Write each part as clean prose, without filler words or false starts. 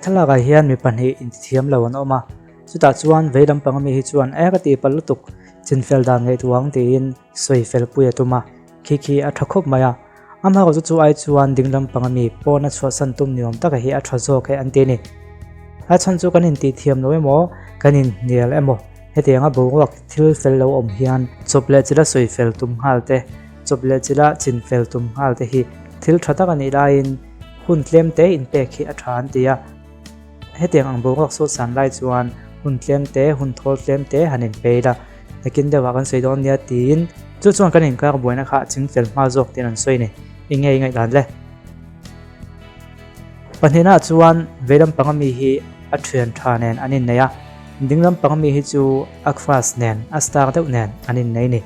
Thlalakah hian mi pahnih intithiam lo an awm a, chutah chuan vei lampang ami hi chuan e ka tihpalh lutuk chinfel dan ngaihtuah ang tiin sawi fel pui a tum a, khi khi a tha khawp mai a. Amaherawh chu chu ai chuan ding lampang ami pawna chhuahsan tum ni awm taka hi a tha zawk e an ti a ni. A chhan chu kan intihthiam lo emaw, kan inhnial emaw hetianga boruak thil fel lo awm hian chawp leh chila sawi fel tum nghal te, chawp leh chila chin fel tum nghal te hi thil tha tak a nih laiin hun tlem te inpek hi a tha an ti a. Hetiang ang boruak sawt san lai chuan hun tlem te, hun thawl tlem te han inpei la, nakin deuhah kan sawi dawn nia tiin chu chuan kan inkar buaina kha a ching fel hma zawk tiin an sawi ni. Eng nge i ngaihdan le? Pahnihnaah chuan vei lampang ami hi a thian tha nen an innei a, ding lampang ami hi chu a crush nen, a star deuh nen an innei ni.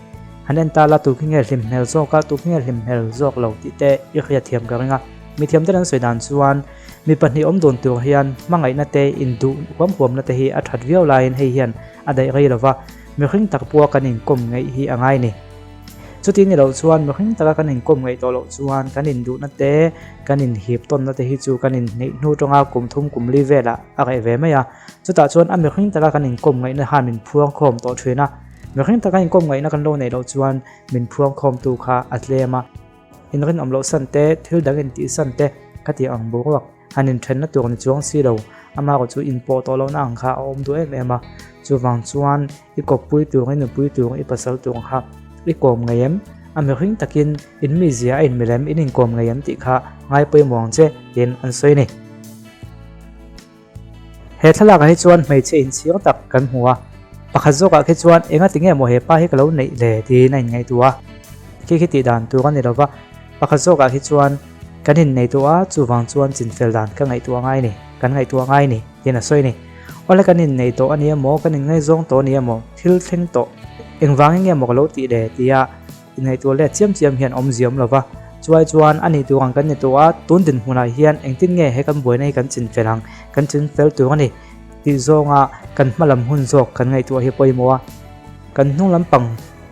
Han en ta la tu khi nge hlim hmel zawk a, tu khi nge hlim hmel zawk lo tih te i hriatthiam ka ring a. Mithiam ten an sawi dan chuan Mi pahnih awm dun tur hian hmangaihna te induh huam huamna te hi a that viau laiin hei hian a daih rei lova, mihring tak pawha kan inkawm ngeih hi a ngai ni. Chuti ni loh chuan mihring taka kan inkawm ngeih tawh loh chuan kan induhna te, kan inhip tawnna te hi chu kan inhneih hnu tanga kum thum kum li velah a reh ve mai a. Chutah chuan a mihring taka kan inkawm ngaihna khan min phuang khawm tawh thin a, mihring taka inkawm ngaihna kan lo neih loh chuan min phuang khawmtu kha a tlem a. Inrinawm loh san te, thil dang intih san te ka tih ang boruak han inthenna tur ni chuang si lo, amaherawh chu inpawh tawh lohna ang kha a awm duh em em a, chuvang chuan i kawppui tur, i nupui tur, i pasal tur kha i kawm ngei em? A mihring takin in mizia a inmil em? In inkawm ngei em tih kha ngai pawimawh ang che tiin an sawi a ni. He thlalakah hi chuan hmeichhe inchhir tak kan hmu a, pakhat zawkah khi chuan enga ti nge maw he pa hi ka lo neih le tiin a inngaihtuah a, khi khi tih dan tur a ni lo va, pakhat zawkah khi chuan kan innei tawh a, chuvang chuan chinfel dan ka ngaihtuah ngai ni, kan ngaihtuah ngai ni tiin a sawi a ni. Awle kan innei tawh a ni emaw, kan inngaizawng tawh a ni emaw, thil thleng tawh engvangin nge maw ka lo tih le tia Inngaihtuah let chiam chiam hian awmzia awm lova, chuai chuan a nih tur ang kan ni tawh a, tun dinhmunah hian engtin nge he kan buaina hi kan chinfel ang, kan chinfel tur a ni tih zawnga kan hma lam hun zawk kan ngaihtuah hi pawimawh a, kan hnung lampang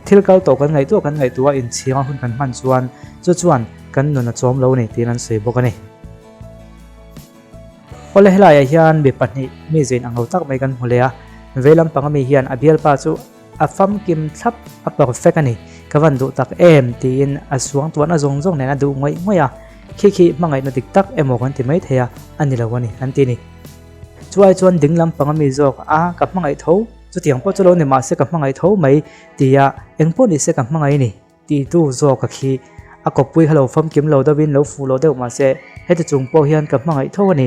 thil kal tawh kan ngaihtuah kan ngaihtuah a inchhira hun kan hman chuan chu chuan kan nun a chawm lo a ni tiin an sawi bawk a ni. Awle helaiah hian mi pahnih mi zein ang lo tak mai kan hmu leh a, vei lampang ami hian a bialpa chu A famkim thlap, a perfect a ni, ka van duh tak em tiin a suangtuahna zawng zawng nen a duh ngawih ngawih a, khi khi hmangaihna dik tak emaw kan ti mai thei a, a ni lo a ni an ti ni. Chuai chuan ding lampang a mi zawk a, ka hmangaih tho, chutiang pawh chu lo ni mahse ka hmangaih tho mai tia engpawh ni se ka hmangaih ni. Titu zawk a khi a kawppui kha lo famkim lo deuhin lo fuh lo deuh mahse heti chung pawh hian ka hmangaih tho a ni,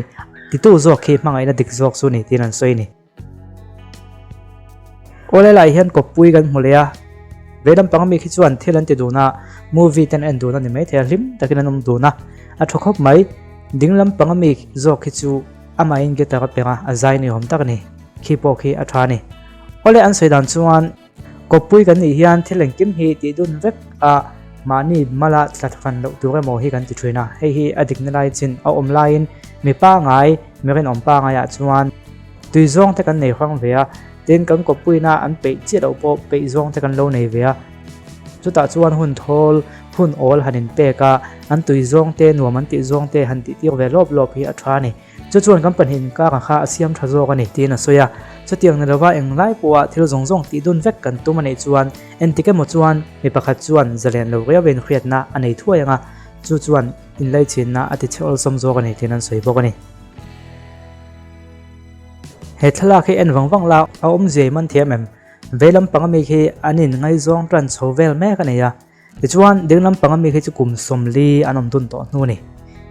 titu zawk khi hmangaihna dik zawk chu ni tiin an sawi a ni. Awle lai hian kawppui kan hmu leh a, vei lampang ami khi chuan thil an ti dun a, movie te an en dun a ni maithei a, hlim takin an awm dun a, a tha khawp mai. Ding lampang ami zawk khi chu amahin guitar a peng a, a zai ni awm tak a ni, khi pawh khi a tha a ni. Awle an sawi dan chuan kawppui kan nih hian thil engkim hi tih dun vek a, mahni mala tla hran loh tur emaw hi kan ti thin a, hei hi a dikna lai chin a awm laiin mi pangai, mi rinawm pangaiah chuan, Tui zawng te kan nei hrang ve a, tin kan kawppuina an peih chiah loh pawh peih zawng te kan lo nei ve a. Chutah chuan hun thawl, hun awl han inpek a, an tui zawng te, nuam an tih zawng te han tih tir ve lawp lawp hi a tha a ni. Chu chuan kan pahnih inkar kha a siam tha zawk a ni tiin a sawi a. Chutiang ni lova englai pawha thil zawng zawng tih dun vek kan tum a nih chuan entik emaw chuan mi pakhat chuan zalen lo riauin hriatna a nei thuai ang a, chu chuan inlaichinna a ti chhe awlsam zawk a ni tiin an sawi bawk a ni. He thlalak hi en vang vang la a awmzia i man thiam em? Vei lampang ami khi an in ngaizawng tan chho vel mek a nei a, tichuan ding lampang ami khi chu kum sawmli an awm dun tawh hnu a ni.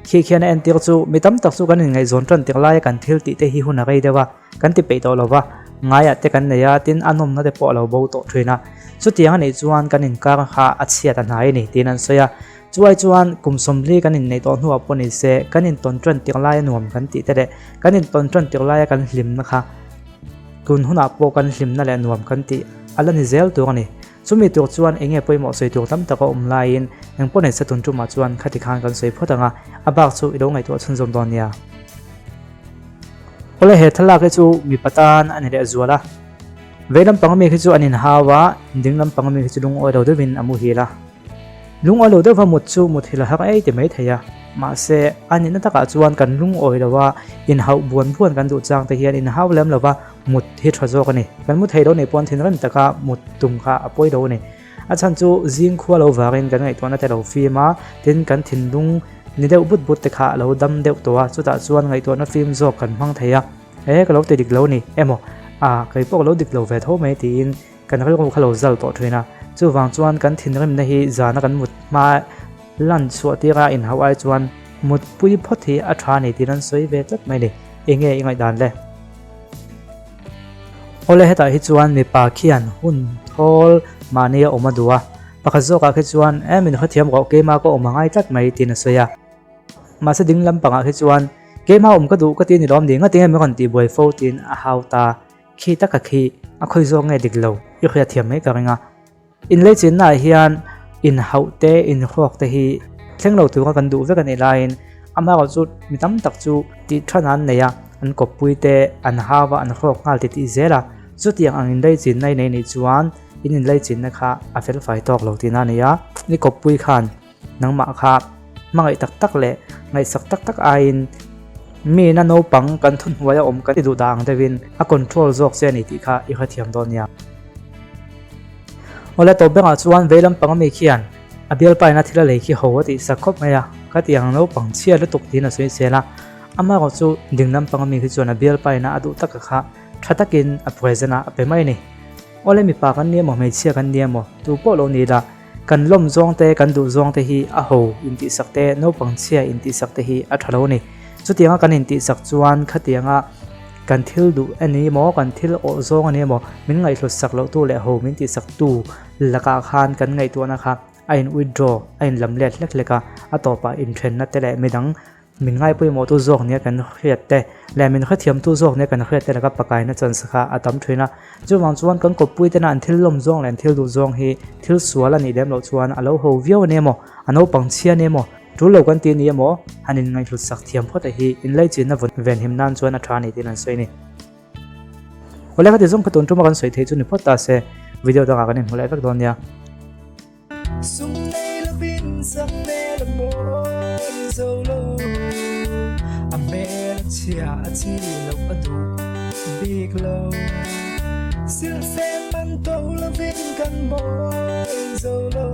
Khi khian a entir chu mi tam tak chu kan in ngaihzawn tan tir laia kan thil tih te hi hun a rei deuh a, kan ti peih tawh lo va, ngaiah te kan nei a, tin a nawmna te pawh a lo bo tawh thin a. Chutiang a nih chuan kan inkar kha a chhiat a hnai a ni tiin an sawi a. Chuai chuan kum sawmli kan inneih tawh hnuah pawh ni se, kan intawn tan tir laia nuam kan tih te leh kan intawn tan tir laia kan hlimna kha tun hunah pawh kan hlimna leh nuam kan tih a la ni zel tur a ni. Chumi tur chuan eng nge pawimawh sawi tur tam tak a awm laiin eng pawh nei se tun tumah chuan khati khan kan sawi phawt ang a, a bak chu i lo ngaihtuah chhunzawm dawn nia. Awle he thlalak hi chu mipa tan a ni leh zual a, vei lampang ami khi chu an inhau a, ding lampang ami khi chu lungawi lo deuhin a muhil a. Lungawi lo deuhva mut chu mut hi la har ei ti mai thei a. Mahse, a nihna takah chuan kan lungawi lo a, inhauh buan buan kan duh chang te hian inhau lem lo va, mut hi tha zawk a ni. Kan mu thei lo nih pawn thinrim taka mut tum kha a pawi lo a ni. A chhan chu zing khua lo vangin kan ngaihtuahna te lo fim a, tin kan thinlung ni deuh but but te kha a lo dam deuh tawh a, chutah chuan ngaihtuahna fim zawk kan hmang thei a, e ka lo ti dik lo ni emaw, a kei pawh ka lo dik lo ve tho mai tiin kan rilru kha lo zal tawh thin a. Chuvang chuan kan thinrimna hi zana kan mut hma lan chhuah tira inhauh ai chuan mutpui phawt hi a tha ni tiin an sawi ve tlat mai ni. Enge i ngaihdan le? Awle hetah hi chuan mipa khian hun thawl mahni a awm a duh a, pakhat zawkah khi chuan e min hrethiam rawh keimah ka awm a ngai tlat mai tiin a sawi a. Mahse ding lampangah khi chuan keimah awm ka duh ka ti a ni lawm ni ngatinge min rawn tihbuai fo tiin a hau ta. Khi taka khi a khawi zawk nge dik lo i hriatthiam mai ka ring a. Inleichinnaah hian inhauh te, inhrawk te hi thleng lo tura kan duh vek a nih laiin amaherawh chu mi tam tak chu tih than an nei a, an kawppui te an hau a, an hrawk nghal ti tih zel a. Chutiang ang inleichinna i nei nih chuan in inleichinna kha a felfai tawk lo tihna a ni a, i kawppui khan Nangmah kha hmangaih tak tak leh ngaihsak tak tak aiin miin a naupang kan thuhnuai a awm kan ti duh dah ang deuhin a control zawk che a ni tih kha i hrethiam dawn nia. Awle tawp bengah chuan vei lampang ami khian a bialpain a thil a lei khi ho a tih sak khawp mai a, ka ti ang naupang chhia lutuk tiin a sawi zel a, amaherawh chu ding lampang ami khi chuan a bialpain a duh taka kha tha takin a present a a pe mai a ni. Awle mipa kan ni emaw hmeichhia kan ni emaw tu pawh lo ni la, Kan lawm zawng te, kan duh zawng te hi a ho intihsak te, naupang chhia intihsak te hi a tha lo a ni. Chutianga kan intihsak chuan khatianga kan thil duh a ni emaw, kan thil awh zawng a ni emaw, min ngaihhlut sak loh tu leh ho min tihsak tu lakah khan kan ngaihtuahna kha a in withdraw, a in lam let hlek hlek a, a tawpah inthenna te leh midang Min ngaipawimawhtu zawk nia kan hriat te leh min hrethiamtu zawk nia kan hriat te laka pakaina chance kha a tam thin a. Chuvang chuan kan kawppui tena an thil lawm zawng leh an thil duh zawng hi thil sual a nih lem loh chuan a lo ho viau a ni emaw, a naupang chhia a ni emaw, tul lo kan ti a ni emaw, han inngaihhlut sak thiam phawt a hi inlaichinna vawn venhim nan chuan a tha a ni tiin an sawi a ni. Awle khati zawng kha tun tuma kan sawi theih chu ni phawt ta se, video dangah kan inhmu leh vek dawn nia. Sum nei lovin sak hmel a mawi zo lo, a hmel a chhia a chi loh a duh bik lo. Silhfen man to lovin kan mawi zo lo.